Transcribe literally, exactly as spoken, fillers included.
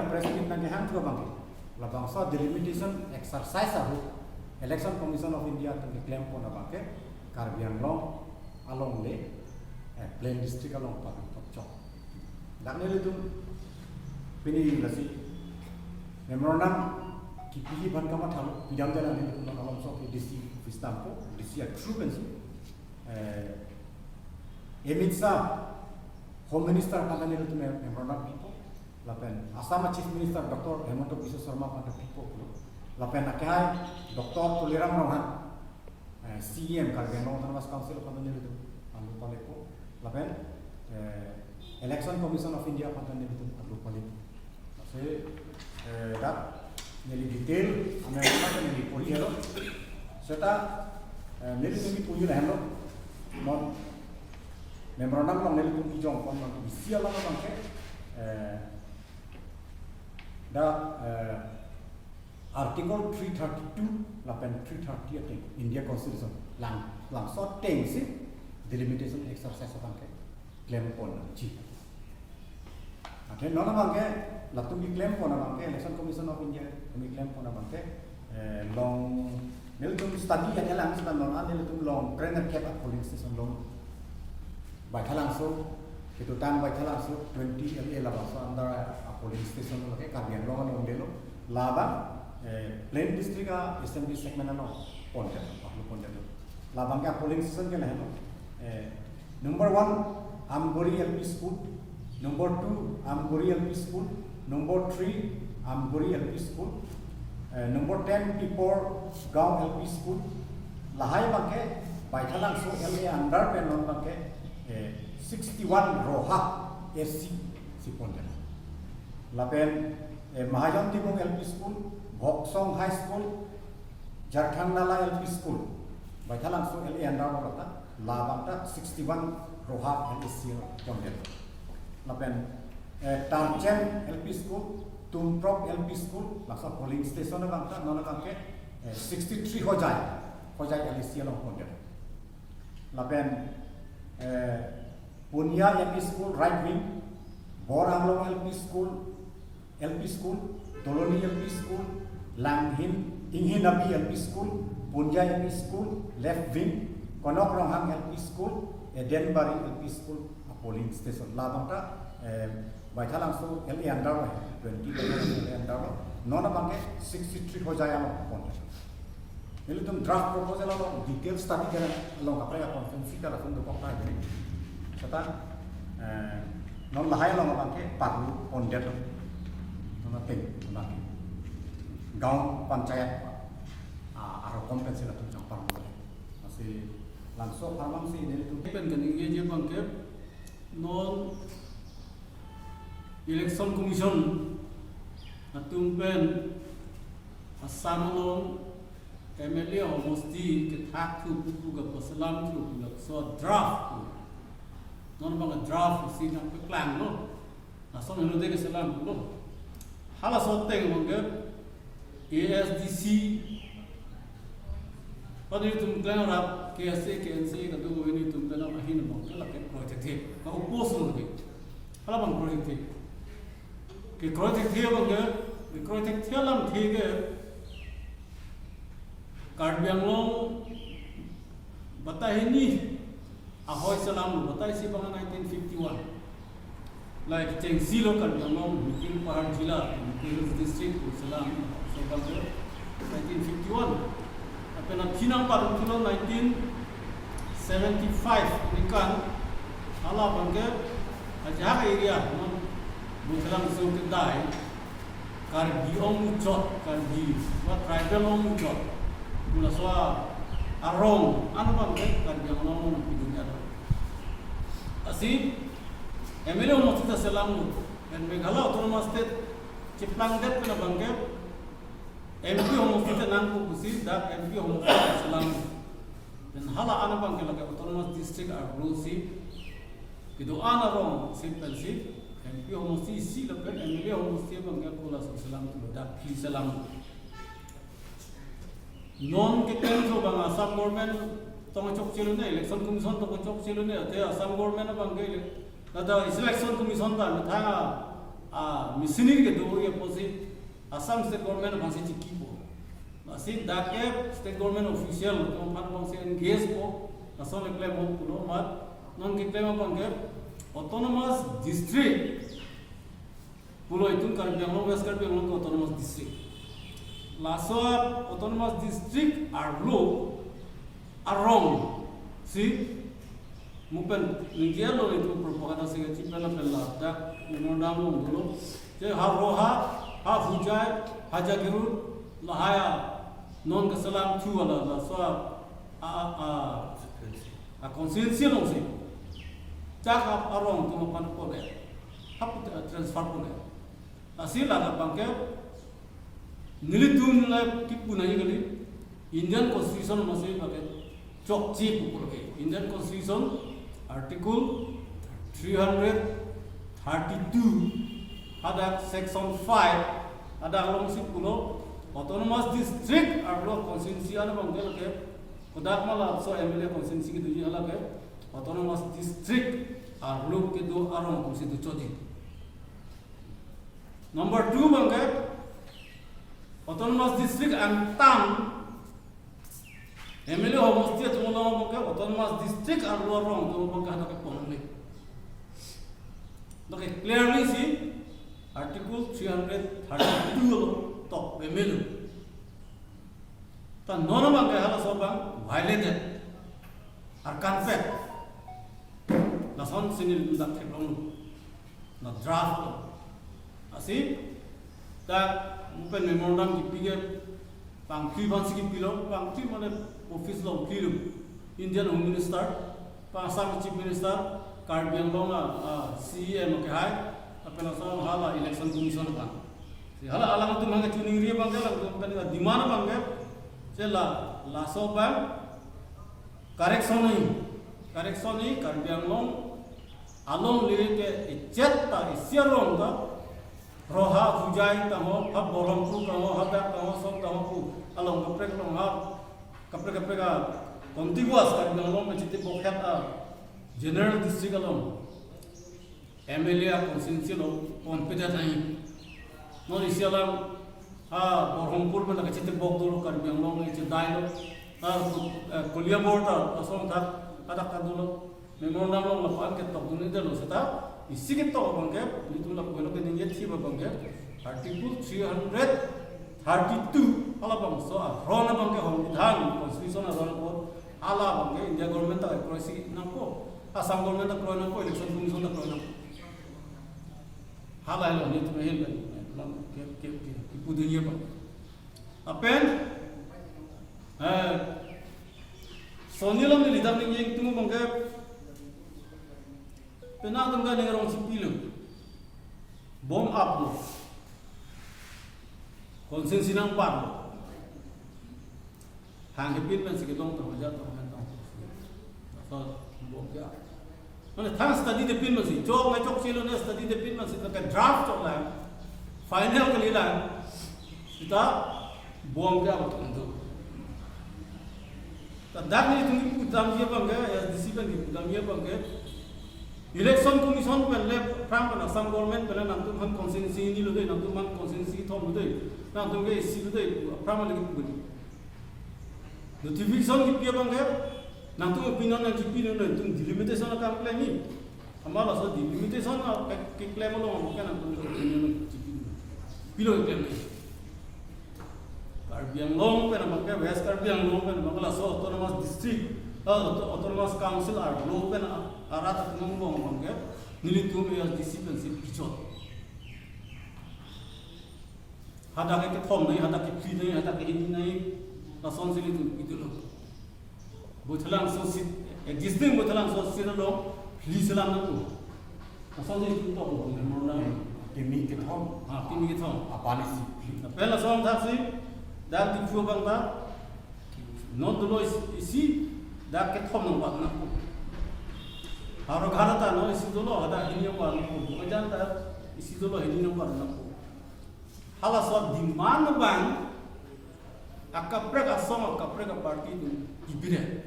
press meet nangkehang thu abangke, labangso delimitation exercise ahut Election Commission of India atum keklempon abangke Karbi Anglong along le, eh, plain district along pabi tokchok. Dak nelitum pini lasi memorandum kipihi aphan kamathalo, pidamde lang nelitum alongso ke D C office dampo, D C a-through pensi, eh, Amit Shah, Home Minister aphan ta nelitum memorandum pipo, lapen Assam Chief Minister Doctor Himanta Biswa Sarma aphan ta pipo pulo, lapen akehai Doctor Tuliram Ronghang, eh, C E M Karbi Anglong Autonomous Council aphan ta nelitum panglu palepo, lapen, eh, Election Commission of India aphan ta nelitum panglu palepo. Lasi, eh, dak neli detail, ame apa neli poli helo. Seta, eh, neli neli poli lahenlo. Non memorandum along nelitum kejongpon non isi alam abangke, eh, dak, eh, Article three thirty-two lapen three thirty ateng India Constitution lang, labangso atengsi delimitation exercise abangke klempon nangji. Athe non abangke, latum keklempon abangke, Election Commission of India atum keklempon abangke, eh, long, nelitum study ya lang, seta non nelitum long, trainer cap a polling station long. Baithalangso, kedotang Baithalangso, twenty L A labangso under a polling station lo ke Karbi Anglong along delo, labang, eh, plain district a assembly segment along pondet, panglu pondet. Labangke a polling station ke lahenlo. Eh, number one, Amgori L P School. Number two, Amgori L P School. Number three, Amgori L P School. Eh, number ten, Pipor Gaon L P School. Lahai abangke, Baithalangso L A under pen non abangke, eh, sixty-one Roha S C si pondet. Lapen, eh, Mahajon Timung L P School, Bhoksong High School, Jarkhang Nala L P School, Baithalangso L A under lo ta, labang ta sixty-one Roha L A C pondet. Lapen, eh, Tarchem L P School, Tumprok L P School, labangso polling station abang ta, non abangke, eh, sixty-three Hojai, Hojai L A C along pondet. Lapen, eh, Punya L P School, right wing, Bor Anglong L P School, L P School, Doloni L P School, Langhin, Inghinabi L P School, Punja L P School, left wing, Konok Ronghang L P School, Edenbari L P School, a polling station. Labang ta, eh, Baithalangso L A under lo, twenty L A under lo, non abangke sixty-three Hojai along pondet. Nelitum draft proposal along detail study ke along kaprek a conference ke langsung dokok ta ini. Seta, eh, non lahai along abangke panglu pondet lo. Non ateng, non ateng. Gaon panchayat, ah, arokom pensi latum jang panglu. Lasi labangso apharman si nelitum pen kaningje abangke non Election Commission atum pen Assam along M L A homosti kethak thu pu pu kapaselam thu pu labangso draft pu. Non abang draft si nangpaklanglo. Lason helo de keselam lo. Halaso ateng abangke A S D C, padi tum klangrap K S A, K N C A kado ini tum pen ahin abangke lake kroi thekthe, ka-oppose lo lake. Halabang kroi thekthe. Kekroi thekthe abangke, kekroi thekthe alamthe ke Karbi Anglong batai hini ahoi selam lo, batai isi abang nineteen fifty-one. Lahai kechengsi lo Karbi Anglong, Mikir Pahar Jila, Mikir Hills District, selam, so abangke nineteen fifty-one. Lapen aphi nangpathu lo nineteen seventy-five aningkan, hala abangke ajahak area, non Bukherang Sung kedai, Karbi ongmuchot, Karbi, ba tribal ongmuchot pu laso arong an abangke Karbi Anglong along pidun ya. Lasi M L A homosti ta selam lo, pen Meghalaya Autonomous State cheplangdet pen abangke M P homosti ta nangpo pusi dak M P homosti ta selam lo. Pen hala an abangke lake Autonomous District arlo si kedo-an arong si pensi M P homosti isi lapen M L A homosti abangke ko laso selam lo, dak aphi selam lo. Non keklem so abang Assam government tong chokche lone, Election Commission tong chokche lone, ate Assam government abangke le, nata Election Commission ta methang a machinery kedo-ri apotsi Assam State Government aphansi chikipo. Lasi dak ke State Government official atum aphan abangsi engagepo, lason le klempo pulo amat, non keklem abang ke autonomous district pulo itum Karbi Anglong, West Karbi Anglong ke autonomous district. Laso autonomous district arlo arong si mupen ningje lo itum propaganda si kachipen lapen ladak memorandum along dolo. Je ha Roha, ha Hojai, ha Jagiroad, lahai a non keselam thu ala laso a, a, a, a constituency alongsi. Chak ap arong atum aphan pole. Hap transfer pole. Lasi ladak abang ke nelitum le kipu nangji kali. Indian Constitution masi abang ke chokche pu pulo ke. Indian Constitution Article three hundred thirty-two hadak section five hadak alongsi pulo autonomous district arlo constituency an abang ke lake kodak ma laso M L A constituency kedoji hala ke autonomous district arlo kedo arong atumsi dochotji. Number two abang ke autonomous district angtan M L A homosti atum along abang ke autonomous district arlo arong atum abang ke hadak kepon le. Lake clearly si Article three hundred thirty-two along tok peme lo. Ta non abang ke halaso abang violated. Arkanpet. Lason si nelitum dak theklonglo. Na draft lo. Lasi dak mupen memorandum kipi ke pangthri aphansi kipilo, pangthri mane office along phli lo. Indian Home Minister, pa Assam Chief Minister, Karbi Anglong a, a, C E M kehai, lapen laso hala Election Commission aphan. Si hala alangtum abang ke choningri abang ke, alangtum abang ke demand abang ke, je la, laso abang correction ni, correction ni Karbi Anglong alongle ke ichet ta isi arong ta, Roha, Hojai ta ho, ha Borhampur ta ho, hadak ta ho, sok ta ho pu along kaprek along ha, kaprek kaprek a contiguous Karbi Anglong kachitebok het a general district along M L A a constituency along confident nangji. Non isi alam ha Borhampur pen kachitebok dolo, Karbi Anglong iche dai lo. Ha, eh, Koliabor ta asong thak hadak ta dolo. Memorandum along lapu-an ketok dun-edetlo seta isi ketok abang ke, nelitum lapu-an ke ningje thi abang ke Article three hundred thirty-two halabangso aron abang ke Songbidhan, Constitution aron apot, hala abang ke India government ta kroisi nangpo, Assam government ta kroi nangpo, Election Commission ta kroi nangpo. Hala helo nelitum ahin abang ke, ke, ke, ke, kipudunji abang. Lapen, eh, sonni alam neli dak ningje ingtung abang ke, penang atum ke ning arongsi pilo. Bom aplo. Constituency nangparlo. Thang kepin pensi kedong tong aja tong men tong. So, bom ke. Mane thang study de pin masi, chok na chokche lo ne study de pin masi, ke draft chok lang, final kali lang, seta bom ke abatum do. Ta dak nelitum kipudamji abang ke, A S D C pen kipudamji abang ke, Election Commission pen le aphrang pen Assam government pen nangtum aphan constituency hini lo dei, nangtum aphan constituency kethom lo dei, nangtum ke isi lo dei, aphrang lagi puguli. Notification kipi abang ke, nangtum opinion nangkipi nang nangtum delimitation akam klem ni. Amat laso delimitation a ke, keklem along ke nangtum opinion nangkipi. Pilo keklem ni. Karbi Anglong pen abang ke, West Karbi Anglong pen abang ke laso autonomous district, ah, auto-, autonomous council arlo pen a-, arat atum angbong abang ke, nelitum A S D C pensi pichot. Hadak ke kethom nangji, hadak ke phli nangji, hadak ke hini nangji, lasonsi nelitum pidunlo. Baithalangso seat, existing Baithalangso seat along phli selam nangpo. Lasonsi nelitum toklo, memorandum. Kimi kethom. Ah, kimi kethom. Apani si phli. Lapen lason thaksi, dak Diphu abang ta, non dolo isi, isi, dak kethom nangbat nangpo. Howraghat ta non isi dolo, hadak hini nangbat nangpo. Bokajan ta isi dolo, hini nangbat nangpo. Halaso demand abang akaprek asong, akaprek aparty atum kibire.